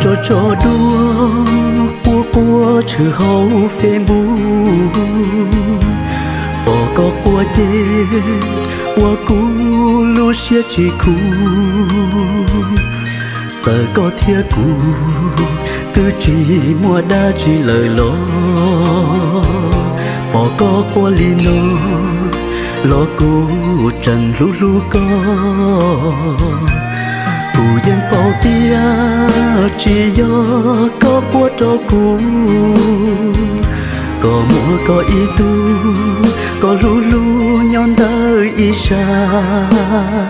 tso tso duab quaj quaj tshwm hauv Facebook, pom koj quaj ces ua kuv lub siab tsis khuv. Txawm koj thiab kuv twb tsis muaj dab tsi lawm los, pom koj quaj li no los kuv tseem hlub hlub koj. Kuv yeej paub tias tsis yog koj quaj rau kuv, koj muaj koj ib tug koj hlub hlub nyob ntawm ib sab,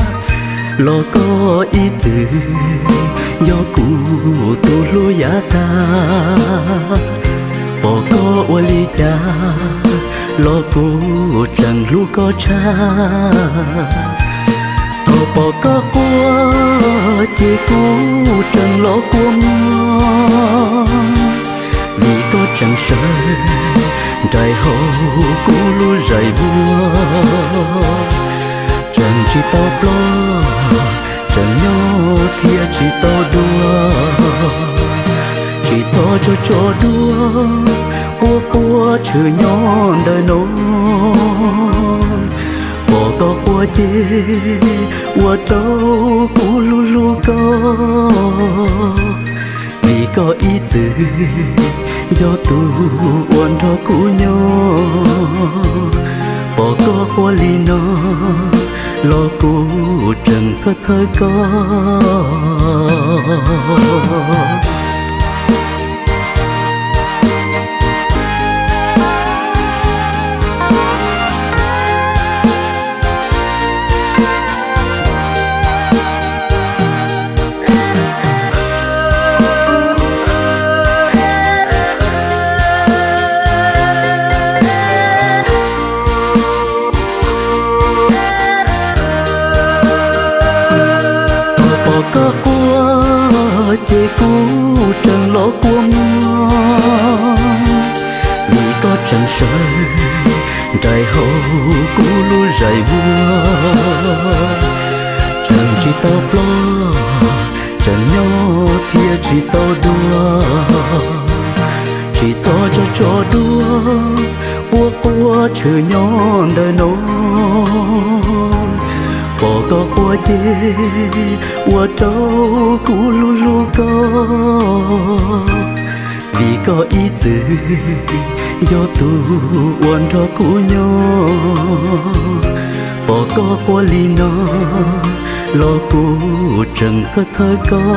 los koj ib txwm yog kuv tus hlub yav tag. Pom koj ua li cas los kuv tseem hlub koj tshaj. Thaum pom koj quaj ces kuv tseem los kua muag, vim koj tseem sawv nraim hauv kuv lub zais muag. Tseem tsis tau ploj, tseem nyob thiab tsis tau dua. Tsis txhob tso tso duab quaj quaj tshwm nyob ntawm no, pom koj quaj ces ua rau kuv hlub hlub koj. Vim koj ib txwm yog tus uas nrog kuv nyob, pom koj quaj li no los kuv tseem txhawj txhawj koj. Thaum pom koj quaj ces kuv tseem los kua muag, vim koj tseem sawv nraim hauv kuv lub zais muag. Tseem tsis tau ploj, tseem nyob thiab tsis tau dua. Tsis txhob tso tso duab quaj quaj tshwm nyob ntawm no, pom koj quaj ces ua rau kuv hlub hlub koj. Vim koj ib txwm yog tus uas nrog kuv nyob, pom koj quaj li no los kuv tseem txhawj txhawj koj.